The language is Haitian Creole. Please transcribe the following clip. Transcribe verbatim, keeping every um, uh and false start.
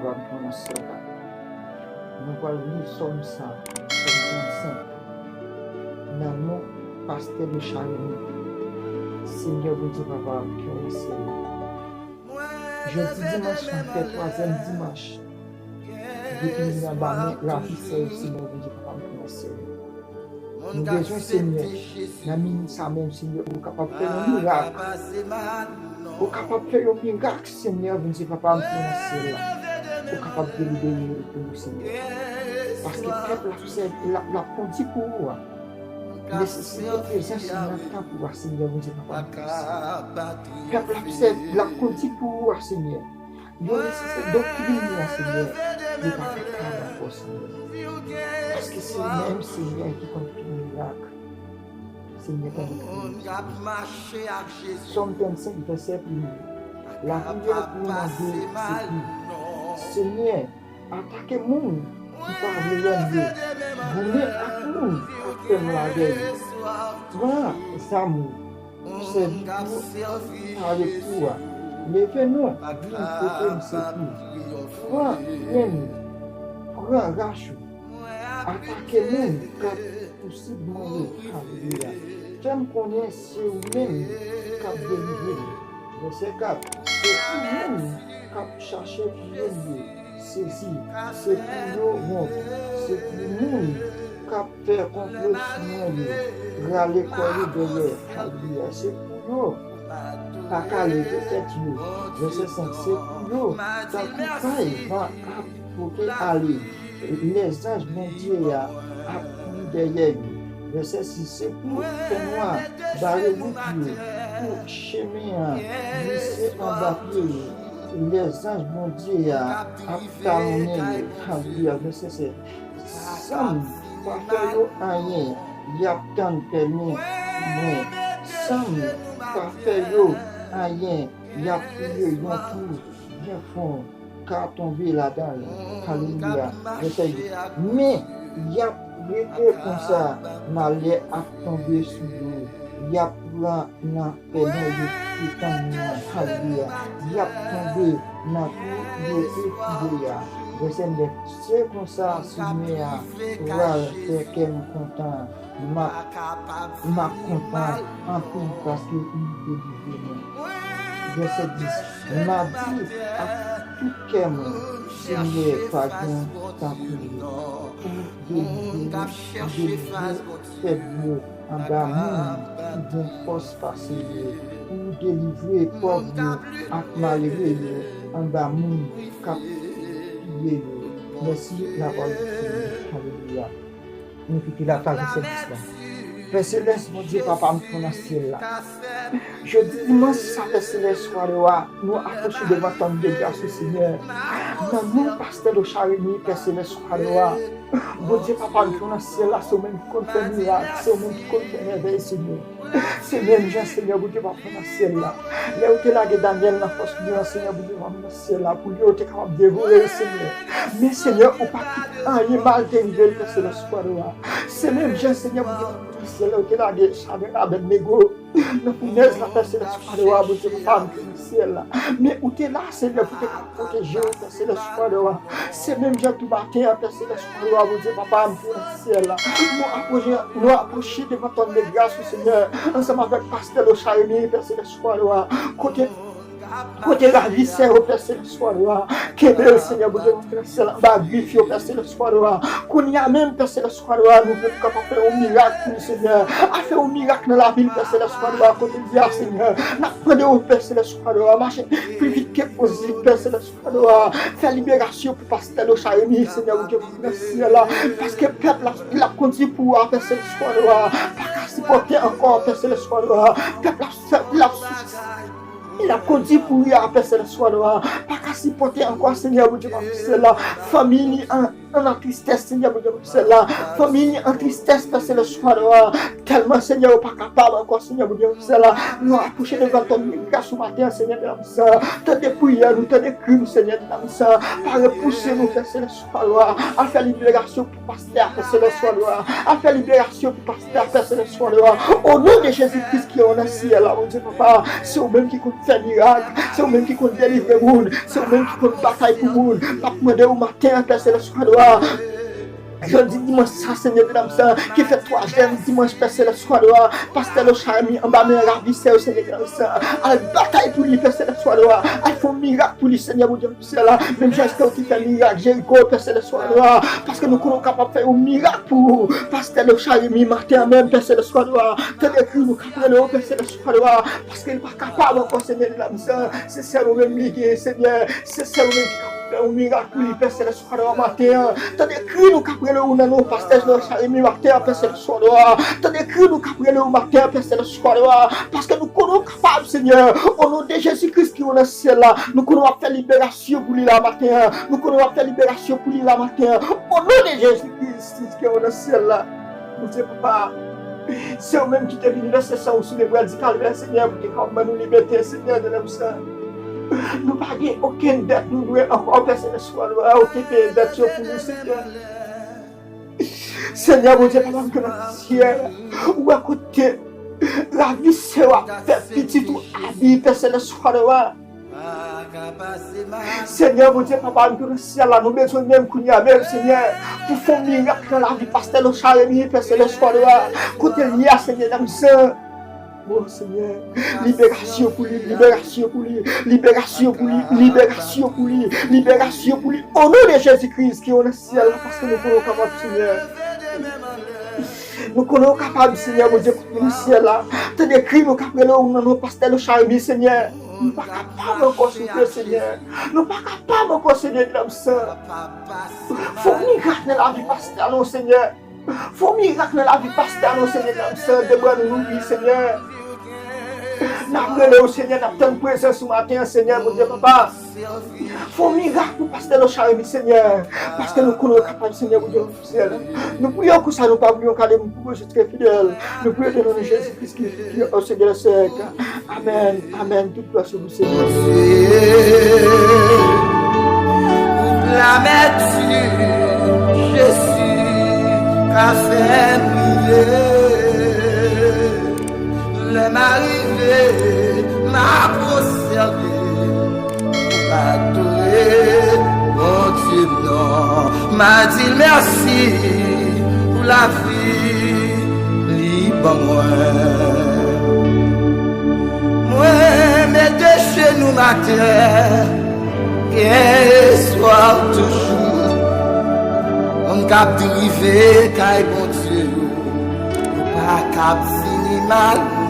Papa m ki nan syèl la. Nou pral li Sòm sa, Sòm trannsenk. Nan non Pastè Lochard Remy. Senyè Bondye Papa m ki nan syèl la. Jodi dimanch lan fè twazyèm dimanch depi nou anba men lavi sè yo, Senyè Bondye Papa m ki nan syèl la. Nou bezwen, Senyè, nan minit sa menm, Senyè, ou kapab fè yon mirak. Ou kapab fè yon mirak, Senyè, Bondye Papa m ki nan syèl la. Ou kapab delivre yo pou nou, Senyè. Paske pèp la, Senyè, l ap, l ap kondi pou ou a. Nesesite prezans ou nan tanp ou a, Senyè, Bondye Papa m ki nan syèl la. Pèp la, Senyè, l ap kondi pou ou a, Senyè. Yo nesesite doktrin ou a, Senyè. Yo pa kapab ankò, Senyè. Paske se ou menm, Senyè, ki konn tout mirak. Senyè, tande priyè. Sòm trannsenk, vèsè premye. Lapriyè pou mande sekou. Senyè, atake moun ki pa vle lòm yo. Goumen ak moun k ap fè m lagè yo. Pran zam ou pou sèvi pou pale pou a. Leve non, vin pote m sekou. Pran grenn ou, pran rach ou. Atake moun k ap pousib mwen yo. Alelouya. Fè m konnen se ou menm k ap delivre m. Vèsè kat. Se ou menm k ap chache piye m yo. Sezi. Se pou yo wont. Se pou moun k ap fè konplo sou mwen yo rale kò yo dèyè. Alelouya. Se pou yo pa ka leve tèt yo. Vèsè senk. Se pou yo tankou pay van ap pote ale. Lèzanj Bondye a ap kouri dèyè yo. Vèsè sis. Se pou fènwa bare wout yo, pou chemen an glise anba pye yo. Lèzanj Bondye a ap talonnen yo. Alelouya. Vèsè sèt. San m pa fè yo anyen, y ap tann pèlen mwen. San m pa fè yo anyen, y ap fouye yon twou byen fon, ka tonbe ladan l. Alelouya. Vèsè uit. Men, y ap rete konsa, malè ap tonbe sou yo. Y ap pran nan pèlen yo te tann nan. Alelouya. Y ap tonbe nan twou yo te fouye a. Vèsè nèf. Se konsa Senyè a pral fè kè m kontan. M ap, m ap kontan anpil paske li delivre mwen. Vèsè dis. M ap di ak tout kè m, Senyè, pa gen tankou ou. Ou delivre, ou delivre fèb yo anba moun ki gen fòs pase yo. Ou delivre pòv yo ak malere yo anba moun k ap piye yo. Mèsi, lapawòl di Senyè. Alelouya. Nou kite la pa vèsè dis la. Pè Selès, Bondye Papa m ki nan syèl la. Jodi dimanch sa, Pè Selès, swa lè a, nou apwoche devan twòn de gras ou, Senyè. Nan non Pastè Lochard Remy, Pè Selès, swa lè a. Bondye Papa m ki nan syèl la, se ou menm ki konn fè mirak, se ou menm ki konn fè mèvèy, Senyè. Se menm jan, Senyè Bondye Papa m nan syèl la. Lè ou te lage Danyèl nan fòs lyon an, Senyè Bondye Papa m nan syèl la, pou lyon yo te kapab devore l, Senyè. Men, Senyè, ou pa kite anyen mal te rive l, Pè Selès, swa lè a. Se menm jan, Senyè Bondye Papa m nan syèl la, ou te lage Chadrak, Abèdnego nan founèz la, Pè Selès, swa lè a, Bondye Papa m ki nan syèl la. Men ou te la, Senyè, pou te kapab pwoteje yo, Pè Selès, swa lè a. Se menm jan tou maten an, Pè Selès, swa lè a, Bondye Papa m ki nan syèl la. Nou apwoche, nou apwoche devan twòn de gras ou, Senyè, ansanm avèk Pastè Lochard Remy, Pè Selès, swa lè a. Kote, kote ravisè yo, Pè Selès, swa lè a. Kenbe l, Senyè Bondye, Pè Selès, anba grif yo, Pè Selès, swa lè a. Kounye a menm, Pè Selès, swa lè a, nou vle pou kapab fè yon mirak pou li, Senyè. A fè yon mirak nan lavi l, Pè Selès, swa lè a, kote l ye a, Senyè. N ap mande w, Pè Selès, swa lè a, mache pi vit ke posib, Pè Selès, swa lè a. Fè liberasyon pou Pastè Lochard Remy, Senyè Bondye, nan syèl la. Paske pèp la, l ap kondi pou ou a, Pè Selès, swa lè a. Pa ka sipòte ankò, Pè Selès, swa lè a. Pèp la, l ap, l ap kondi pou ou a, Pè Selès, swa lè a. Pa ka sipòte ankò, Senyè Bondye, nan syèl la. Fanmi li an, an, an tristès, Senyè Bondye, nan syèl la. Fanmi li an tristès, Pè Selès, swa lè a. Tèlman, Senyè, yo pa kapab ankò, Senyè Bondye, nan syèl la. Nou apwoche devan twòn de gras ou maten an, Senyè, nan sa. Tande priyè nou, tande kri nou, Senyè, nan sa. Pa repouse nou, Pè Selès, swa lè a. A fè liberasyon pou pastè a, Pè Selès, swa lè a. A fè liberasyon pou pastè a, Pè Selès, swa lè a. O non de Jezi Kris ki ann nan syèl la, Bondye Papa, se ou menm ki konn fè mirak, se ou menm ki konn delivre moun, se Menm ki konn batay pou moun, m ap mande w maten an, Pè Selès, swadwa. Jodi dimanch sa, Senyè, medam sa, ki fèt twazyèm dimanch, Pè Selès, swadwa, pastè Lochard Remy anba men ravisè yo, Senyè, medam sa, al batay pou li, Pè Selès, swadwa, al fè yon mirak pou li, Senyè, Bondye, syèl la, menm jan ke w te fè mirak Jeriko, Pè Selès, swadwa, paske nou konnen w kapab fè yon mirak pou pastè Lochard Remy maten an menm, Pè Selès, swadwa, tande kri nou k ap rele w, Pè Selès, swadwa, paske li pa kapab ankò, Senyè, medam sa, se sèl ou menm li gen, Senyè, se sèl ou menm ki kapab fè yon mirak pou li, Pè Selès, swadwa, maten an, tande kri nou k ap rele w nan non pastè Lochard Remy maten an, Pè Selès, swadwa, tande kri nou k ap rele w maten an, Pè Selès, swadwa, paske nou konnen w kapab, Senyè, o non de Jezi Kris ki yo nan syèl la, nou konnen w ap fè liberasyon pou li la maten an, nou konnen w ap fè liberasyon pou li la maten an, o non de Jezi Kris ki yo nan syèl la. Bondye papa, se ou menm ki te vin vèse san ou sou lebra di Kalvè, Senyè, pou te kapab ban nou libète, Senyè, de lèm sa. Nou pa gen okenn dèt nou dwe ankò, Pè Selès, swadwa, ou te peye dèt yo pou nou, Senyè. Senyè Bondye, papa m ki nan syèl, ou wè kote ravisè yo ap fè pitit ou abi, Pè Selès, swadwa. Senyè Bondye, papa m ki nan syèl la, nou bezwen menm kounye a menm, Senyè, pou fè yon mirak nan lavi pastè Lochard Remy, Pè Selès, swadwa, kote l ye a, Senyè, medam sa. O Senyè, liberasyon pou li, liberasyon pou li, liberasyon pou li, liberasyon pou li, liberasyon pou li. O non de Jezi Kris ki yo nan syèl la, paske nou konnen w kapab, Senyè. Nou konnen w kapab, Senyè Bondye, kote nan syèl la. Tande kri nou k ap rele w nan non pastè Lochard Remy, Senyè. Nou pa kapab ankò, souple, Senyè. Nou pa kapab ankò, Senyè, medam sa. Fè yon mirak nan lavi pastè, non, Senyè. Fè yon mirak nan lavi pastè a, non, Senyè, medam sa, de bra nou louvri, Senyè. N ap rele w, Senyè, n ap tann prezans ou maten an, Senyè, Bondye, papa. Fè yon mirak pou pastè Lochard Remy, Senyè, paske nou konnen w kapab, Senyè, Bondye, syèl. Nou priye w konsa, nou pa bliye w, kade m pou Bondye trè fidèl. Nou priye w nan non Jezi Kris ki, ki o Senyè sèk. Amèn, amèn. Tout glwa se pou Senyè. Pou lamèti, Jezi ka fè m rive. Lè m a rive, m a pwostène pou adore Bondye m nan. M a di l mèsi pou lavi li ban mwen. Mwen mete jenou m atè, gen espwa toujou. Moun k ap drive kay Bondye yo, yo pa kab fini mal.